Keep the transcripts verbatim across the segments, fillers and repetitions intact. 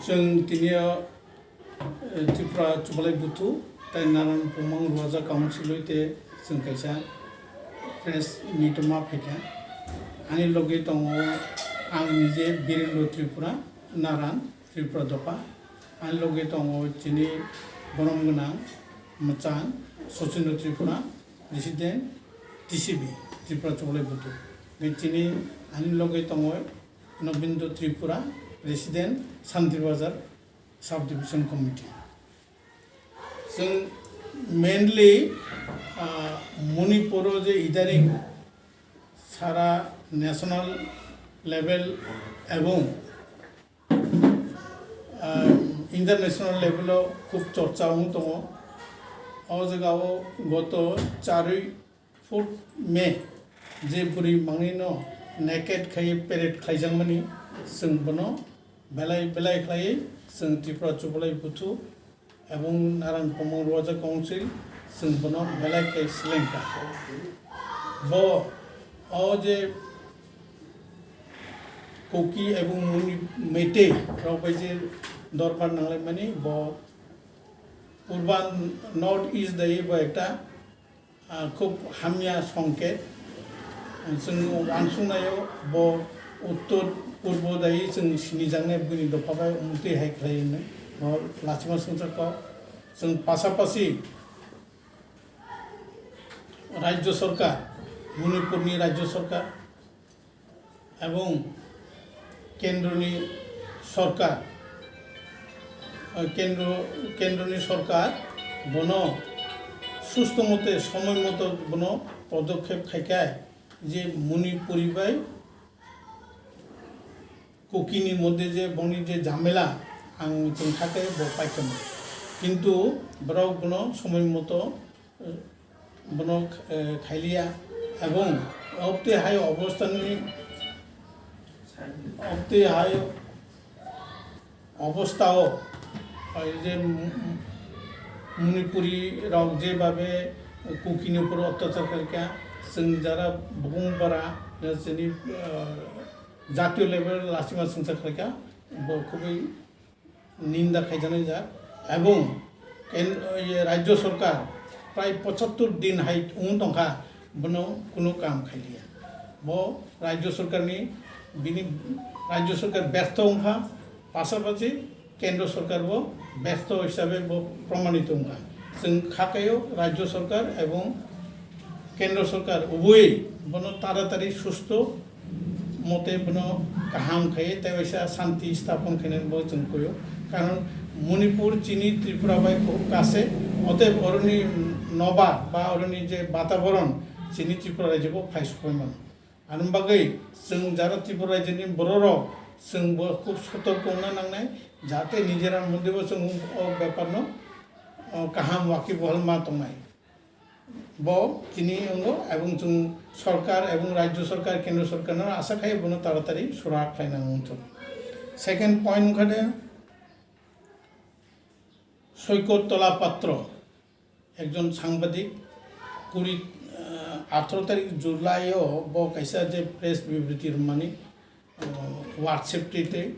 Chwng tini o, eh, Tripura Chubalai Buthu tei Naran Pumang Ruaja Council oi te chwng kaisa press meet ma phaikha. Ani logi tongo ang nije Birendra Tripura, Naran Tripura dopha. Ani logi tongo chini borom gwnang mwchang Sachindra Tripura, President T C B, Tripura Chubalai Buthu. Tei chini ani logi tongo Nobindra Tripura, President Santir Bazar Sub Division Committee. Chwng mainly, ah, Manipur o je idaring sara national level ebong, ah, international level o khub chorcha wng tongo. O jaga o goto charwi fourth May je bwrwi mangwi no naked khai parade khlaijakmani, chwng bono belai belai khlaiwi chwng Tripura Chubalai Buthu ebong Naran Pumang Ruaja Council chwng bono belai khe selengkha. Bo o je Kuki ebong Muni Meitei rok bai je dorbar nanglaimani, bo Purban North East dai bo ekta ah, khub hamya songket. Chwng uansuknaio bo uttor purbo dai chwng sinijaknai bwini dopha bai umtwi hai khlai hwnwi bo lachima swngchar kok. Chwng pasapasi Rajya Sarkar, Manipurni Rajya Sarkar, ebong kendroni sorkar, eh, kendro, kendroni sorkar bono susto mote, somoi moto bono podokhep khaikhai je Manipuri bai Kukini moddhe je boni je jhamela ang chwng kha khe bo paikha. Kintu borok bono somoi moto, eh, bono, eh, khailiya ebong obtwi hai obostani, obtwi hai obostao, eh, je M-, Manipuri rok je babe Kukini upor otyachar khaikha, chwng jara bukung bara, chini, eh, jatiyo level lachima swngchar khaikha, bo khubui ninda khaijaknai jak. Ebong ken-, ye, Rajya Sarkar prai pochattor din hai wng tongkha, bono kunu kam khailiya. Bo Rajya Sarkarni, bini Rajya Sarkar bertho wngkha, pasapasi Kendra Sarkar bo bertho hisabe bo promanito wngkha. Chwng kha khaio Rajya Sarkar ebong Kendra Sarkar ubui bono taratari susto mote bono kaham khai tei waisa shanti sthapon khainani bo chwng koio. Karon Manipur chini Tripura bai kase, oteb oroni nobar ba oroni je bataboron chini Tripura rajyo bo phai sokoi mano. Ani bagwi chwng jara Tripura rajyoni bororok chwng bo khub sotorko wngna nangnai, jate nijera moddhe bo chwng o bepar no, o, kaham wakibohal ma tongnai. Bo tini wngo, ebong chwng sorkar ebong rajyo sorkar, kendra sorkar no asa khai bono taratari sura khlaina wngthok. Second point wngkha de, Soikot Tola Patro, ekjon sangbadik, kuri, ah, atharo tarik July o bo kaisa je press bibriti rwmani, ah, WhatsApp twi twi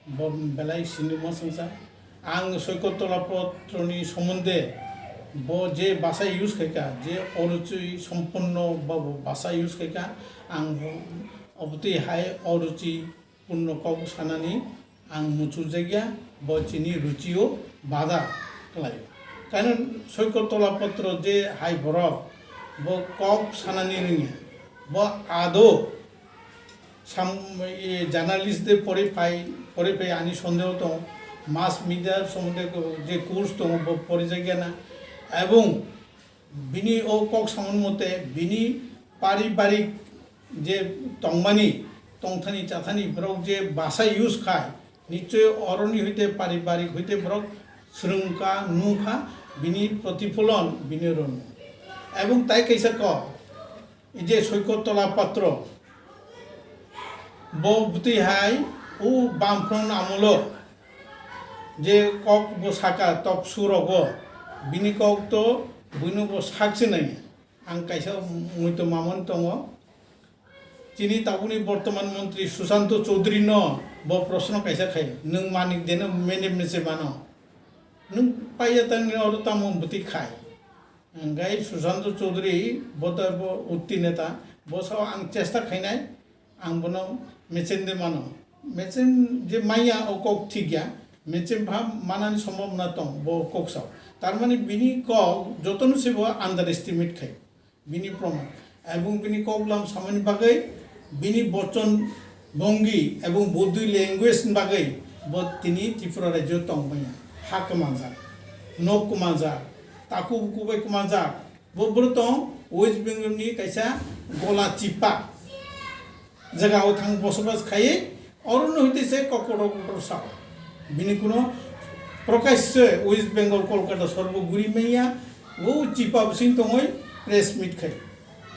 bo belai sinimo songsa. Ang Soikot Tola Patroni somonde bo je basa use khaika, je oruchi somponno ba bo basa use khaika, ang bo obotwi hai oruchi punno kok sanani ang muchuljakya, bo chini ruchio bada khlaio. Karon Soikot Tola Patro je hai borok, bo kok sanani rwngya, bo ado sam-, e, journalist de pori phai, pori phai ani sondeho tongo, mass media somonde je course tongo, bo porijakya na, ebong bini o kok samani mote bini paribarik je tongmani, tongthani chathani borok je basa use khai, nichoi oroni hoite paribarik hoite borok swrwngkha, nukha, bini protipholon bini rono. Ebong tai kaisa kok, je Soikot Tola Patro, bo bwtwi hai o Bamfront amolo je kok bo saka tok surogo, bini kok to buino bo sakse nai. Ang kaisa muitu mamon tongo. Chini tabukni bortoman montri Susanto Chowdhury no bo proshno kaisa khai, "Nwng manik de no mene mese mano? Nwng paiya tangni oro tamo bwtwi khai?" Hwnkhe Susanto Chowdhury bo to bo utti neta, bo sao, "Ang chesta khainai, ang bono mechen de mano." Mechen je manya o kok thik ya, mechen bha manani sombhabona tong bo kok sao. Tar mani bini kok jotono se bo underestimate khai. Bini proman. Ebong bini koklam samani bagwi, bini bochon bhongi ebong body language ni bagwi bo tini Tripura rajyo tong manya. Ha kwmanjak, nok kwmanjak, taku buku bai kwmanjak. Bo bwrwi tong West Bengal ni kaisa gola chipa. Jaga o thang bosobas khai, oro no hwtwi se kok kotor kotor sao. Bini kuno prokasyo West Bengal Kolkata sorbo guri manya, o chipa bising tongoi press meet khai.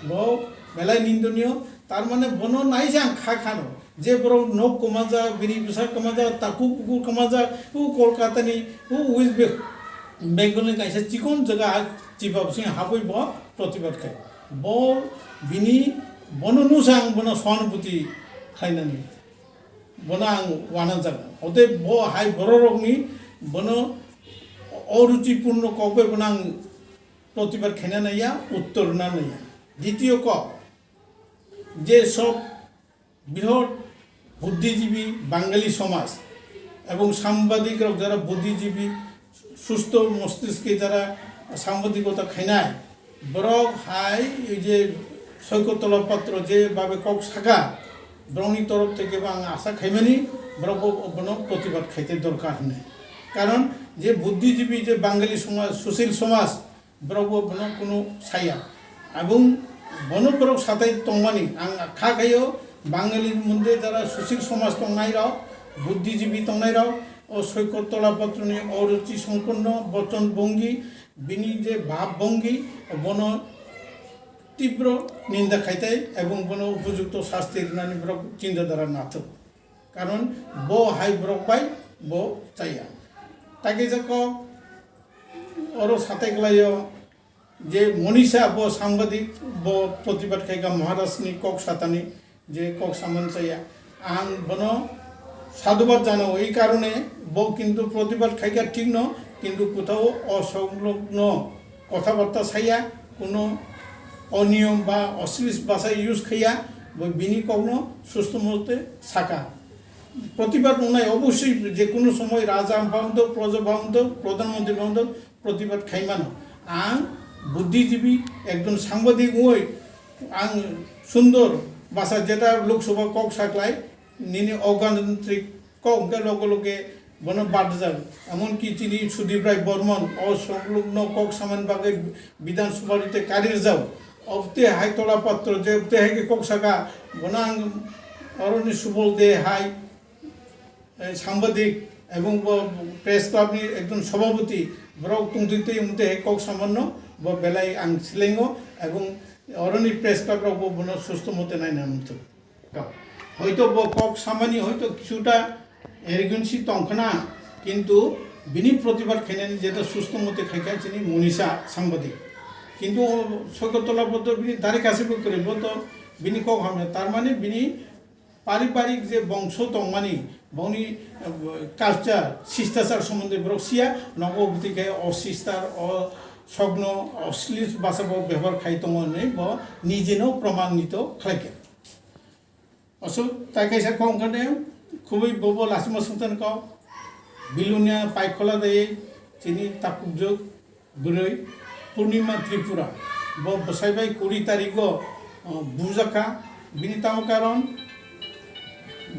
Bo belai nindoniyo, tar mane bono naijang kha khano. Je borok nok kwmajak, bini bwsa kwmajak, taku buku kwmajak, o Kolkata ni, o West Be-, Bengal ni kaisa chikon jaga chipa bising habwi bo protibad khai. Bo bini, bono nusa ang bono sohanubuti khlainani. Bono ang uanajak. Ote bo hai bororokni bono oruchipurno kok bai bono ang protibad khaina naiya, uttor rwna naiya. Ditiyo kok, je sob বৃহৎ বুদ্ধিজীবী বাঙালি সমাজ এবং সাংবাদিকরা যারা বুদ্ধিজীবী, সুস্থ মস্তিষ্কে যারা সাংবাদিকতা খাইনায়, borok hai ei je Soikottola Patro jebabe kok saka, borokni torop theke bo ang asa khaimani, borok bo bono protibad khaite dorkar hwnwi. Karon je বুদ্ধিজীবী, je বাঙালি সমাজ, সুশীল সমাজ, borok bo bono kunu saya. Abung bono borok satai tongmani, ang kha khaio, Bangali mundre jara sushil somaj tongnai rok, buddhijibwi tongnai rok, o Soikottola Patroni oruchi somponno bochon bongi, bini je bhab bongi, bono tibro ninda khaitai ebong bono upojukto sasti rwnani borok chinta dhara nathok. Karon bo hai borok bai bo chaya. Tagijako oro satai klaio je Monisha bo sangbadik bo protibad khaika Maharajni kok satani je kok saman chaya. Ang bono sadhubad janao, ei karone bo kintu protibad khaika thikno, kintu kothao osonglogno kothabarta saya, kuno oniyom ba oslis bhasha use khaya, bo bini kokno susto mote saka. Protibad wngnai obosoi je kuno somoi raja bhabondo, proja bhabondo, pradhan mantri bhabondo, protibad khaimano. Ang buddhijibi, ekjon sangbadik wngwi ang sundor bhasha jeta Lok Sabha kok saklai, nini ogantantrik kok hwnkhe loge loge bono badjak. Emonki chini Sudip Rai Bormon o soklukno kok samani bagwi Bidhan Sabha rite karirjak. Obte hai tola patro je obte hai khe kok saka, bono ang oroni subol de hai, eh, sangbadik ebong bo press club ni ekjon sabhapati, borok tongtwi twi mte hai kok samanno bo belai ang silengo ebong oroni press club rok bo bono susto mote naina muthung. Hoito bo kok samani hoito kisuta arrogancy tongkhna, kintu bini protibad khainani jeta susto mote khaikha chini Monisha sangbadik. Kintu o Soikottola Patro bini dari kasibo kwrwi, bo to bini kok hamya, tarmani bini paribarik je bongso tongmani, bongni, eh, culture, sistachar somonde borok siya, nogo bwtwi khe o sistar, o sogno, o slis basa bo bebohar khai tongo hinwi bo nijeno promanito khlaikha. Aswk tai kaisa kok wngkha de, khubui bobo lachima swngcharni kok, Bilonia Paikhola de chini takhukjwk, bwrwi Purnima Tripura, bo bwsai bai kuri tarigo, uh, bujakha. Bini tamo karon,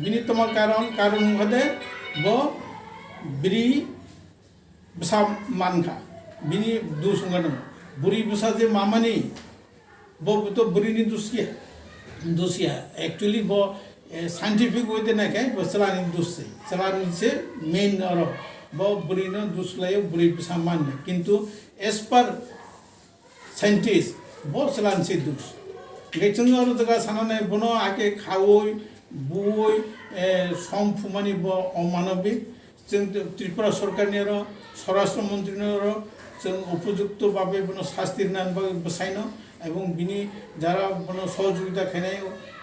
bini tamo karon, karon wngkha de bo bwrwi bwsa mankha, bini dus wngkha nang. Bwrwi bwsa je mamani, bo to bwrwini dus ya, dus ya. Actually bo, eh, scientific way de naikhe bo chwlani dus se, chwlani se main oro. Bo bwrwino dus laio, bwrwi bwsa manne. Kintu as per scientist, bo chwlani se dus. Hingke chwng oro jaga sananai bono ake khaui, buui, eh, som phumani bo omanobik. Chwng Tripura sorkarni oro, Swarashtra Montrino oro chwng upojukto babe bono sasti rwnani bagwi bwsaino, ebong bini jara bono sohojogita khainai,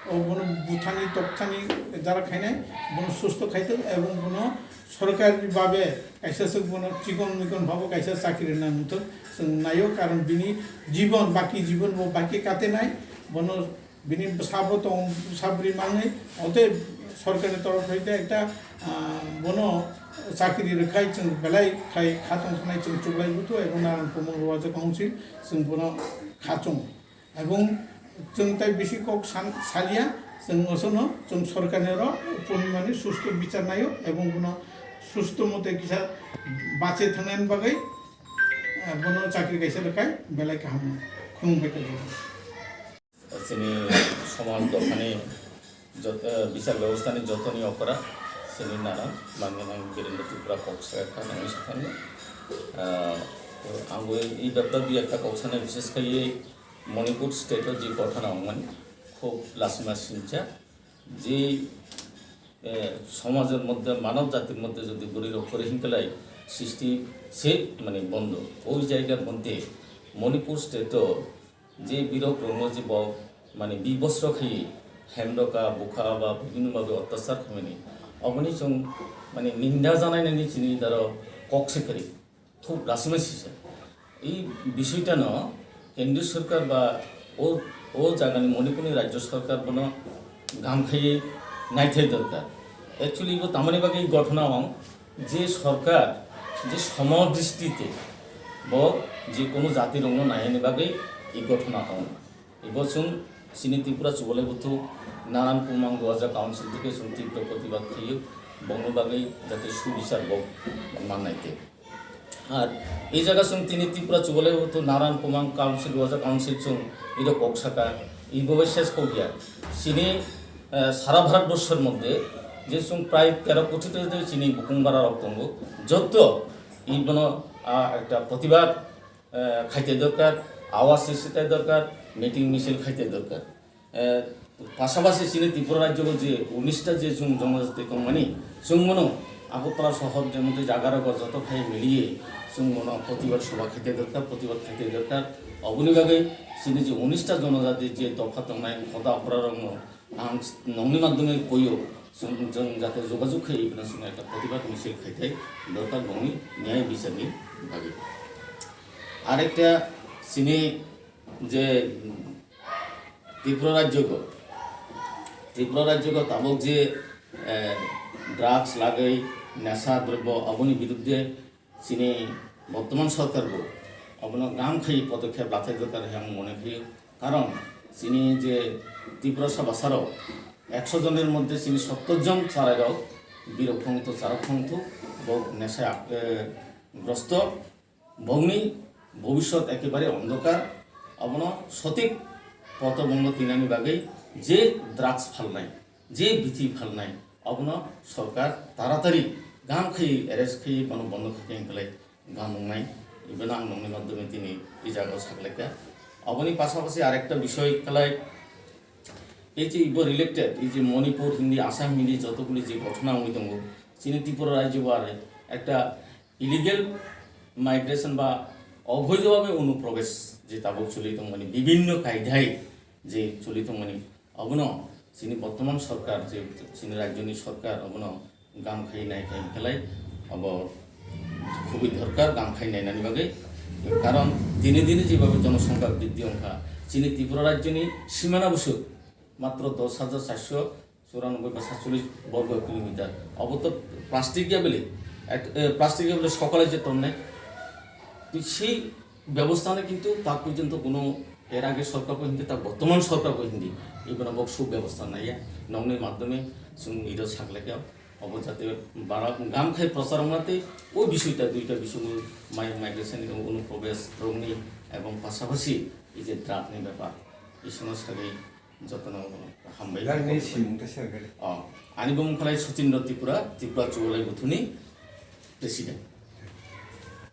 O bono buthani tokthani jara khainai, bono susto khaithok ebong bono sorkari babe kaisa swk bono chikon mikon bhabo kaisa chakri rwna muthok chwng naio, karon bini jibon, baki jibon bo baki katenai, bono bini sabo tong sabri mangnai, ote sorkari torof hoite ekta, ah, bono chakri rwkhai chwng belai khai khatong thanai chwng chuklai buthu ebong Naran Pumang Roja Council chwng bono khachung. Ebong chwng tai bisi kok san-, salia, chwng osono chwng sorkarni oro punimani susto bichar naio ebong bono susto mote kisa bache thangnani bagwi, eh, bono chakri kaisa rwkhai belai kaham khulumbai kha. Chini somaj dophani jot-, eh, bichar bebostani jotoni okra chini nana mangni ang Birendra Tripura kok sa kha nang sakani. Ah, ang bo i bepar bi ekta kok sana bishes khai Manipur state o je ghotona wngmani khub lasima sincha je, eh, somajor moddhe, manob jatir moddhe jodi guri rok kore hinkelai sristi se mane bondo. Oi jaigar moddhe Manipur state o je birok rokno je bo mane bibosro khai hem doka, bukha ba bibhinno bhabe otyachar khaimani, oboni chwng mane ninda janainani chini daro kok se kwrwi. Khub lasima sisa. Ei bishoitano kendriyo sorkar ba o, o jagani Manipurni rajyo sorkar bono gam khaiwi naithai dorkar. Actually, bo tamani bagwi ghotona wng je sorkar je somodristite bo je kono jatirokno nainani bagwi ei ghotona wng. Ibo chwng chini Tripura Chubalai Buthu Naran Pumang Roja Council theke chwng tibro protibad khaio, bongni bagwi jate subichar bo mannai te. Ar ei jaga chwng tini Tripura Chubalai Buthu Naran Pumang Council Roja Council chwng iro kok saka, ibo bai ses kok ya. Chini, eh, sara Bharat borsor moddhe je chwng prai tero koti to chini bukung bara rok tongo, jotto ibono, ah, ekta protibad eh, khaite dorkar, awaz sristi tai dorkar, meeting misil khaite dorkar. Eh, pasabasi chini Tripura rajyo je unis ta je chwng jonojati tongmani, chwng bono Agartala sohor jemon tei jaga rogo joto phai miliye chwng bono protibad sobha khaite dorkar, protibad khaite dorkar. Oboni bagwi chini je unis ta jonojati je dopha tongnai, khoda oprarokno ang nongni madhyome koyo, chwng, chwng jate jogajog khai, ibino chwng ekta protibad misil khai thai dorkar bongni nyaya bicharni bagwi. Arekta chini je Tripura rajyogo, Tripura rajyogo tabuk je, eh, drugs lagwi, nesa drobbo, aboni biruddhe chini bortoman sorkar bo abono gam khai podokkhep lathai dorkar hai ang mone khaio. Karon chini je Tiprasa basarok ekso joner moddhe chini sottor jon chwrairok birok phongto, chwrok phongto, bo nesai ak-, eh, grosto, bongni bobiswt ekebare ondokar, abono sotik poto bongno tinani bagwi je drugs phalnai, je bithi phalnai, abono sorkar taratari gam khai arrest khai bono bondo khaikhe hinklai gam wngnai, ibono ang nongni madhyome tini i jagao saklaikha. Aboni pasapasi arekta bisoy kwlai, ei je ibo related, ei je Manipur hindi, Assam hindi jotoguli je ghotona wngwi tongo, chini Tripura rajyo bo are ekta illegal migration ba obhoidho bhabe onuprobesh je tabuk choli tongmani, bibhinno kaidhai je choli tongmani, abono chini bortoman sorkar je chini rajyoni sorkar abono gam khai nai khai khlai abo khubui dorkar gam khai nainani bagwi. Karon dine dine jebhabe jonosongkha briddhi wngkha, chini Tripura rajyoni simana busuk matro dos hajar charso churanobboi ba satchollish borgo kilometer. Abo to plastic ya bele, ek, eh, plastic ya bele sokale je tonne. Twi sei bebosta no kintu ta porjonto kono er age sorkar bo hindi, ta bortoman sorkar bo hindi, ibono bo subebostha naiya. Nongni madhyome chwng iro saklaikha, obo jate bara gam khai prochar wngna tei o bisoyta duita bisongo mai migration ni onuprobesh rokni ebong pasapasi ei je drug ni bepar, isino sagwi jotono hambai. Drug ni simung ta sergari. Oh, ani bumung khalai Sachin Tripura, Tripura Chubalai Buthuni president.